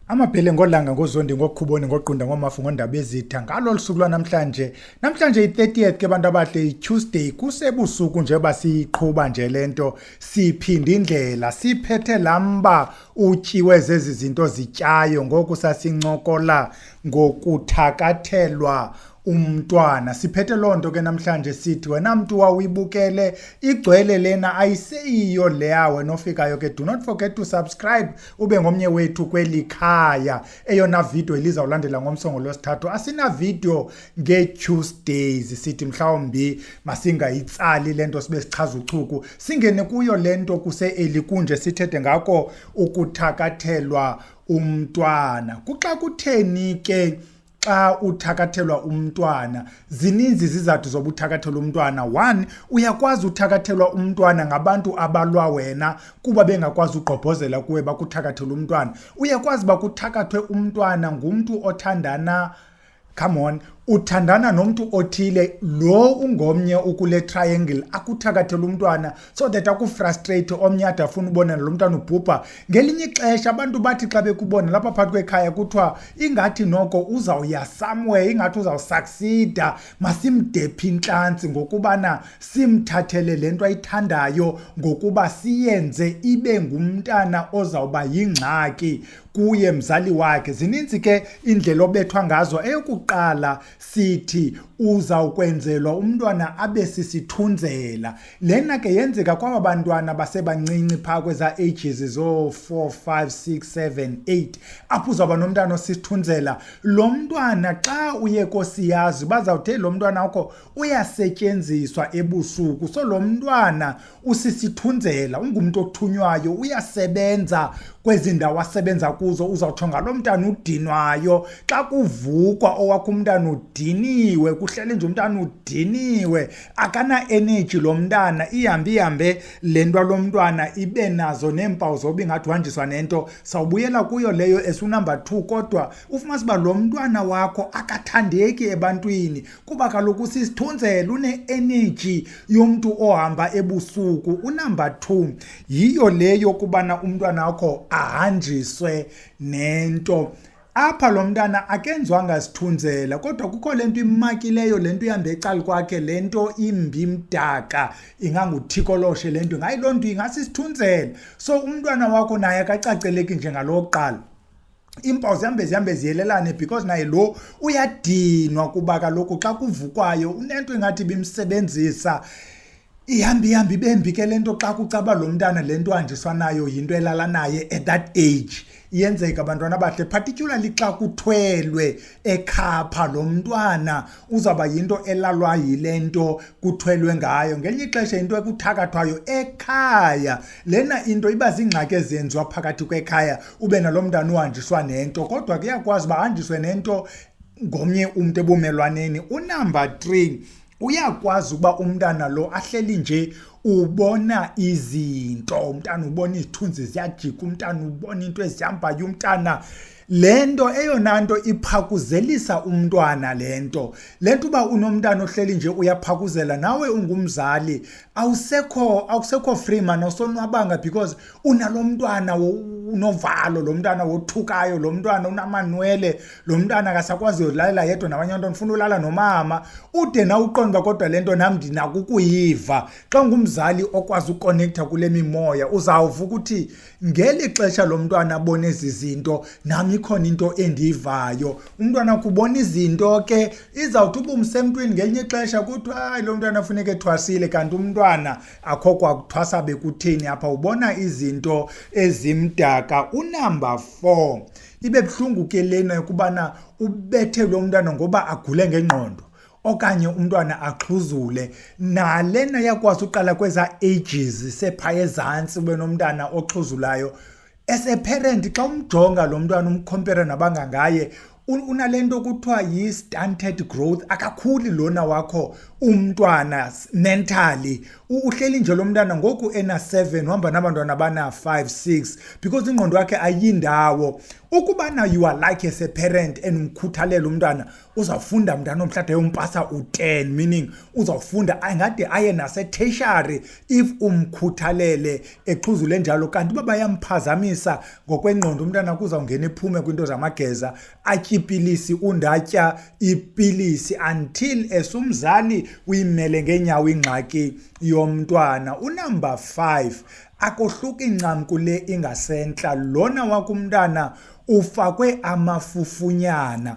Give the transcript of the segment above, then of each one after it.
Amabhele ngolanga, ngozondi, ngokhuboni, ngoqunda, ngomafu, ngondaba ezitha ngalo lusuku lwanamhlanje. Namhlanje i-30th ke, bantu abahle, i-Tuesday, kusebusuku njengoba siyiqhuba nje lento. Siphinda indlela, siphethe lamba utyiwe zezi zinto zityayo. Ngoku sasincokola ngokuthakathelwa umntwana, siphethe loo nto ke namhlanje. Sithi wena mntu wawuyibukele igcwele lena, ayiseyiyo leya. Wena ofikayo ke, do not forget to subscribe, ube ngomnye wethu kweli khaya. Eyona video ilizawulandela ngomsongo lwesithathu, asina video ngee-Tuesdays. Sithi mhlawumbi masingayitsali le nto, sibe sichaza uchuku, singene kuyo le nto kuse-early kunje, sithethe ngako ukuthakathelwa umntwana. Kuxa kutheni ke xa uthakathelwa umntwana? Zininzi izizathu zobuthakathelwa umntwana. One, uyakwazi uthakathelwa umntwana ngabantu abalwa wena, kuba bengakwazi ugqobhozela kuwe, bakuthakathela umntwana. Uyakwazi uba kuthakathwe umntwana ngumntu othandana, come on, uthandana nomntu othile, lo ungomnye ukule triangle, akuthakathela umntwana so that akufrustrate, omnye ade afuna ubona lo mntwana ubhubha. Ngelinye ixesha abantu bathi xa bekubona lapha phakathi kwekhaya, kuthiwa ingathi noko uzawuya somewhere, ingathi uzawusucceeda, masimdephe intlantsi ngokubana simthathele le nto ayithandayo, ngokuba siyenze ibe ngumntana ozawuba yingxaki kuye mzali wakhe. Zininzi ke indlela obethwa ngazo. Eyokuqala sithi uzawukwenzelwa umntwana abe sisithunzela. Lena ke yenzeka kwaba bantwana basebancinci phaa kweza ages zo-4, 5, 6, 7, 8, apho uzawuba nomntana osisithunzela. Lo mntwana xa uye kosiyazi, bazawuthe lo mntwana wakho uyasetyenziswa ebusuku. So lo mntwana usisithunzela, ungumntu othunywayo, uyasebenza kwezi ndawo asebenza kuzo. Uzawutsho ngalo mntana udinwayo, xa kuvukwa owakho umntana udiniwe, kuhlele nje umntana udiniwe, akana-energy lo mntana. Ihambe ihambe le nto, lo mntwana ibe nazo neempawu zoba ingathi uhanjiswa nento. Sawubuyela kuyo leyo esunumber 2. Kodwa ufumanisa uba lo mntwana wakho akathandeki ebantwini, kuba kaloku usisithunzela, une-energy yomntu ohamba ebusuku. Unumber 2 yiyo le yokubana umntwana wakho ahanjiswe nento. Apha lo mntana akenziwanga sithunzela, kodwa kukho le nto imakileyo, le nto ihamba ecala kwakhe, le nto imbi mdaka, inganguthikoloshe le nto, ingayiloo nto ingasisithunzela. So umntwana wakho naye akacaceleki njengalo wokuqala. Iimpawu zihambe zihambe ziyelelane, because naye lo uyadinwa, kuba kaloku xa kuvukwayo unento ingathi bimsebenzisa. Ihambe ihambe ibe mbi ke le nto xa kucaba lo mntana le nto ahanjiswa nayo yinto elala naye at that age. Iyenzeka, bantwana abahle, particularly xa kuthwelwe ekhapha, lo mntwana uzawuba yinto elalwa yile nto kuthwelwe ngayo. Ngelinye ixesha yinto ekuthakathwayo ekhaya lena, into iba ziingxaki ezenziwa phakathi kwekhaya, ube nalo mntana uhanjiswa nento. Kodwa kuyakwazi uba ahanjiswe nento ngomnye umntu ebumelwaneni. Unumber 3, uyakwazi ukuba umntana lo ahleli nje ubona izinto, umntana ubona izithunzi ziyajika, umntana ubona into ezihambayo. Umntana le nto, eyona nto iphakuzelisa umntwana le nto, le nto uba unomntana ohleli nje uyaphakuzela, nawe ungumzali awusekho free man, awusonwabanga, because unalo mntwana unovalo, lo mntwana wothukayo, lo mntwana unamanwele, lo mntwana akasakwazi uyolalela yedwa nabanye abantwana, ufuna ulala nomama, ude na uqonda uba kodwa le nto nam ndinako ukuyiva. Xa ungumzali okwazi ukonektha kule mimoya, uzawuva ukuthi ngeli xesha lo mntwana abona ezi zinto, nam ikhona into endiyivayo. Umntwana kubona izinto ke, izawuthi ubumsemntwini ngelinye ixesha, kuthiwa hayi, lo mntwana funeka ethwasile, kanti umntwana akho kwakuthwasa bekutheni apha, ubona izinto ezimdaka. Unumber 4, ibe buhlungu ke lena yokubana ubethelwe umntwana ngoba agule ngengqondo okanye umntwana axhuzule. Nalena yakwazi uqala kweza ages sephaya ezantsi, ube nomntana oxhuzulayo. As a parent, xa umjonga lo mntwana, umcompare nabangangaye, unale nto kuthiwa yi-stunted growth, akakhuli lona wakho umntwana mentally. Uhleli nje lo mntana ngoku ena-7, uhamba nabantwana abana-5, 6, because ingqondo yakhe ayindawo. Ukubana you are like as a parent and umkhuthalela umntwana, uzawufunda mntana omhlade ayompasa u-10, meaning uzawufunda angade aye nase-tertiary if umkhuthalele exhuzule njalo. Kanti uba bayamphazamisa ngokwengqondo umntana, kuzawungena iphume kwinto zamageza, atye ipilisi, undatya ipilisi until esumzali uyimele ngeenyawo ingxaki yomntwana. Unumber 5 akohluki ncam kule ingasentla. Lona wakumntana ufakwe amafufunyana.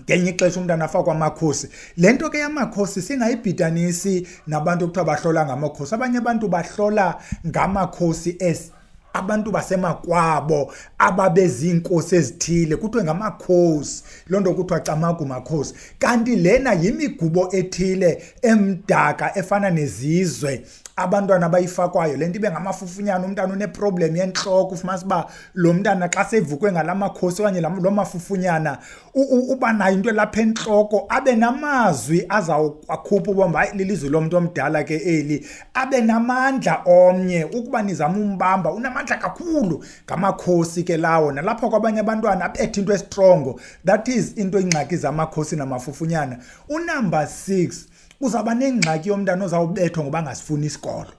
Ngelinye ixesha umntana afakwe amakhosi. Le nto ke yamakhosi singayibhidanisi nabantu ekuthiwa bahlola ngamakhosi. Abanye abantu bahlola ngamakhosi as abantu basemakwabo ababeziinkosi ezithile, kuthiwe ngamakhosi, loo nto kuthiwa camagu makhosi. Kanti lena yimigubo ethile emdaka efana nezizwe abantwana abayifakwayo. Le nto ibe ngamafufunyana, umntana uneproblem yentloko, ufumanisa uba lo mntana xa sevukwe ngala makhosi okanye loo mafufunyana uba nayo into elapha entloko, abe namazwi azawukhupha ubomba, hayi, lilizwi lomntu omdala ke eli, abe namandla omnye ukuba nizama umbamba, unamandla kakhulu. Ngamakhosi ke lawo. Nalapha kwabanye abantwana abethe into estrongo. That is into ingxaki zamakhosi namafufunyana. Unumber 6, uzawuba nengxaki yomntana ozawubethwa ngoba angasifuni isikolo.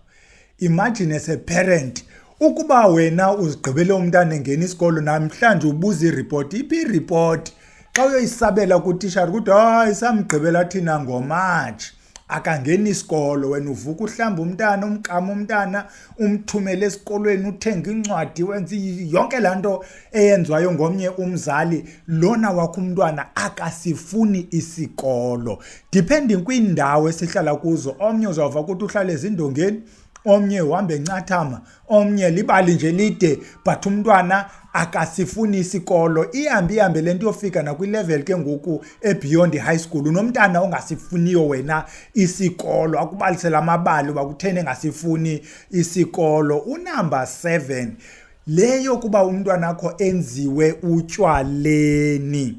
Imagine as a parent ukuba wena uzigqibele umntana engena isikolo, namhlanje ubuza iripoti, iphi iripoti? Xa uyoyisabela kutishara, kuthiwa hayi, samgqibela thina ngoMatshi, akangeni isikolo. Wena uvuka uhlamba umntana, umkama umntana, umthumele esikolweni, uthenge incwadi, wenze yonke laa nto eyenziwayo ngomnye umzali. Lona wakho umntwana akasifuni isikolo. Depending kwiindawo esihlala kuzo, omnye uzawuva ukuthi uhlala ezindongeni, omnye uhamba encathama, omnye libali nje lide, but umntwana akasifuni isikolo. Ihambe ihambe le nto yofika nakwilevel ke ngoku ebeyond high school, unomntana ongasifuniyo wena isikolo, akubalisela amabali uba kutheni engasifuni isikolo. Unumber 7, le yokuba umntwana akho enziwe utywaleni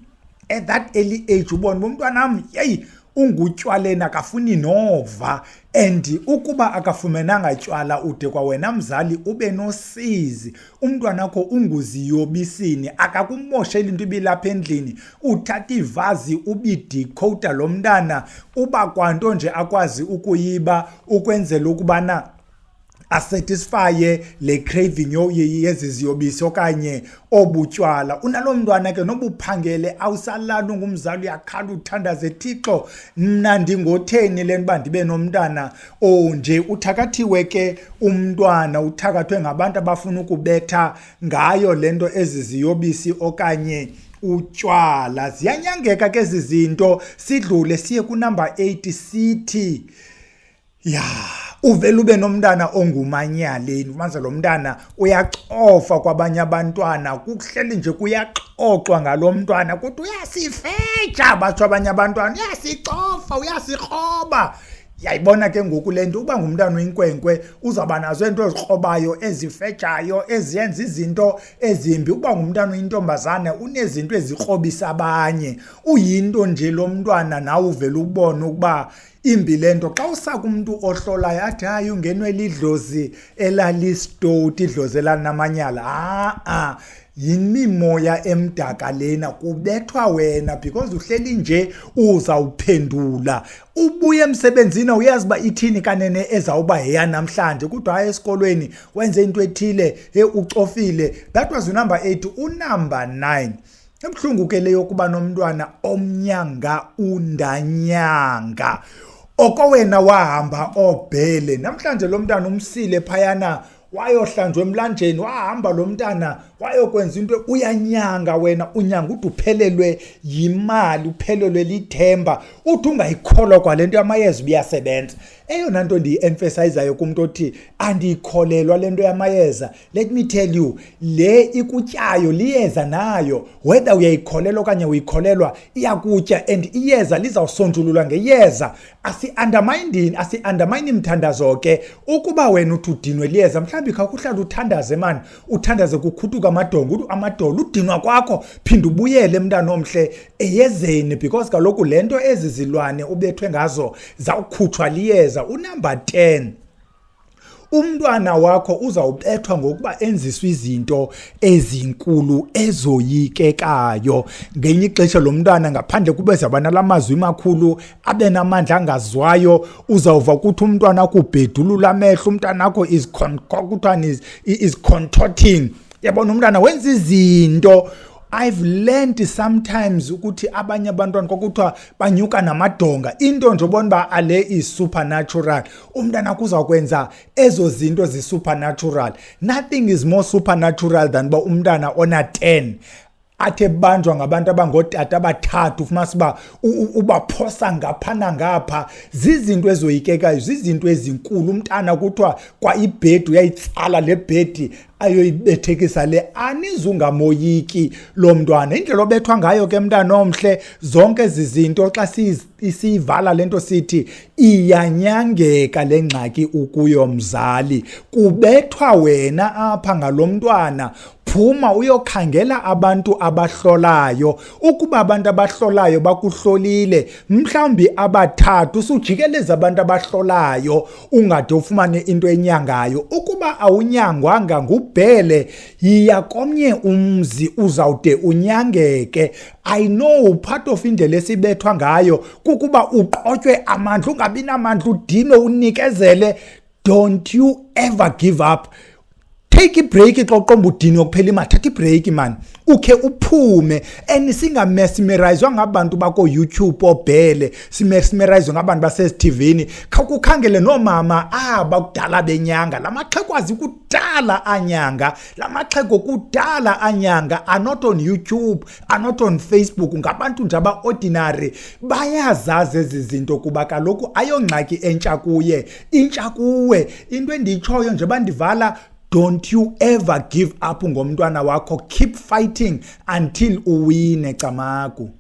at that early age, ubone uba umntwanam, yeyi, ungutywaleni, akafuni nova, and ukuba akafumenanga tywala ude kwawena mzali ube nosizi. Umntwana wakho unguziyobisini, akakumosheli into ibilapha endlini, uthatha ivazi ubidecoda lo mntana, uba kwanto nje akwazi ukuyiba ukwenzela ukubana asatisfye le craving yezi ziyobisi okanye obutywala. Unaloo mntwana ke nobuphangele, awusalali ungumzali, uyakhala, uthandaze, Thixo, mna ndingotheni le nto uba ndibe nomntana onje? Uthakathiwe ke umntwana, uthakathwe ngabantu abafuna ukubetha ngayo le nto, ezi ziyobisi okanye utywala. Ziyanyangeka ke ezi zinto. Sidlule siye kunumber 8, sithi ya uvele ube nomntana ongumanyaleni. Ufumanise lo mntana uyacofa kwabanye abantwana, kuhleli nje kuyaxoxwa ngalo mntwana, kuthi uyasifetsha, batsho abanye abantwana, uyasicofa, uyasikroba. Yayibona ke ngoku le nto, uba ngumntana oyinkwenkwe uzawuba nazo iinto ezikrobayo, ezifetshayo, eziyenza izinto ezimbi. Uba ngumntana oyintombazana unezinto ezikrobisa abanye, uyinto nje lo mntwana, nawe uvele ubone ukuba imbi le nto. Xa usaka umntu ohlolayo athi hayi, ungenwe lidlozi elalisitoti, idlozi elalinamanyala. Ha-a, yimimoya emdaka lena, kubethwa wena because uhleli nje uzawuphendula. Ubuye emsebenzini, uyazi uba ithini kanene ezawuba yeyanamhlanje, kodwa hayi, esikolweni wenze into ethile, he, ucofile. That was unumber 8. Unumber 9, ibuhlungu ke le yokuba nomntwana omnyanga undanyanga okowena wahamba obhele. Namhlanje lo mntana umsile phayana, wayohlanjwa emlanjeni, wahamba lo mntana wayokwenza into, uyanyanga, wena unyanga ude uphelelwe yimali, uphelelwe lithemba, uthi ungayikholwa kwale nto yamayeza ubuyasebenza. Eyona nto ndiyi-emphasizayo kumntu othi andiyikholelwa le nto yamayeza, let me tell you, le ikutyayo liyeza nayo, whether uyayikholelwa okanye uyikholelwa, iyakutya, and iyeza lizawusonjululwa ngeyeza. Asi-undermindini, asi-undermine imthandazo ke. Ukuba wena uthi udinwe liyeza, mhlawumbi khawukuhlala uthandaze mani, uthandaze kukhuthuka. Amadongo, amadolo udinwa kwakho, phinda ubuyele, mntana omhle, eyezeni, because kaloku le nto, ezi zilwane ubethwe ngazo zawukhutshwa liyeza. Unumber 10, umntwana wakho uzawubethwa ngokuba enziswa izinto ezinkulu ezoyikekayo. Ngenye ixesha lo mntwana, ngaphandle kube zaba nala mazwi makhulu, abe namandla angazwayo. Uzawuva ukuthi umntwana akho ubhedulula amehlo, umntwana akho is kuthiwani, is contorting, yabona, umntwana wenza izinto. I've learned sometimes ukuthi abanye abantwana kwakuthiwa banyuka namadonga, into nje ubona uba ale is supernatural. Umntana kuzawukwenza ezo zinto zi-supernatural. Nothing is more supernatural than uba umntana ona 10 athe banjwa ngabantu abangootata abathathu, ufumanisa uba ubaphosa ngapha nangapha. Zizinto ezoyikekayo, zizinto ezinkulu. Umntana kuthiwa kwa ibhedi uyayitsala le bhedi, ayoyibethekisa le. Anizungamoyiki lo mntwana, indlela obethwa ngayo ke, mntana omhle. Zonke ezi zinto, xa siyivala le nto, sithi iyanyangeka le ngxaki ukuyo. Mzali, kubethwa wena apha ngalo mntwana. Phuma uyokhangela abantu abahlolayo. Ukuba abantu abahlolayo bakuhlolile, mhlawumbi abathathu, usujikeleza abantu abahlolayo, ungade ufumane into enyangayo. Ukuba awunyangwanga ngubhele, yiya komnye umzi, uzawude unyangeke. I know part of indlela esibethwa ngayo kukuba uqotywe amandla, ungabi namandla, udinwe, unikezele. Don't you ever give up. Take ibreak xa uqomba udinwe kuphela imali. Thatha ibreak man, ukhe uphume and singamesmerizwa ngabantu bako-YouTube obhele, simesmerizwe ngabantu basezithivini. Khawukukhangele noomama aba kudala benyanga, la maxhekwazi kudala anyanga, la maxhego kudala anyanga, are not on YouTube, are not on Facebook. Ngabantu nje aba-ordinary, bayazazi ezi zinto, kuba kaloku ayongxaki entsha kuye, intsha kuwe. Into endiyitshoyo nje bandivala, don't you ever give up ngomntwana wakho. Keep fighting until uwine. Camagu.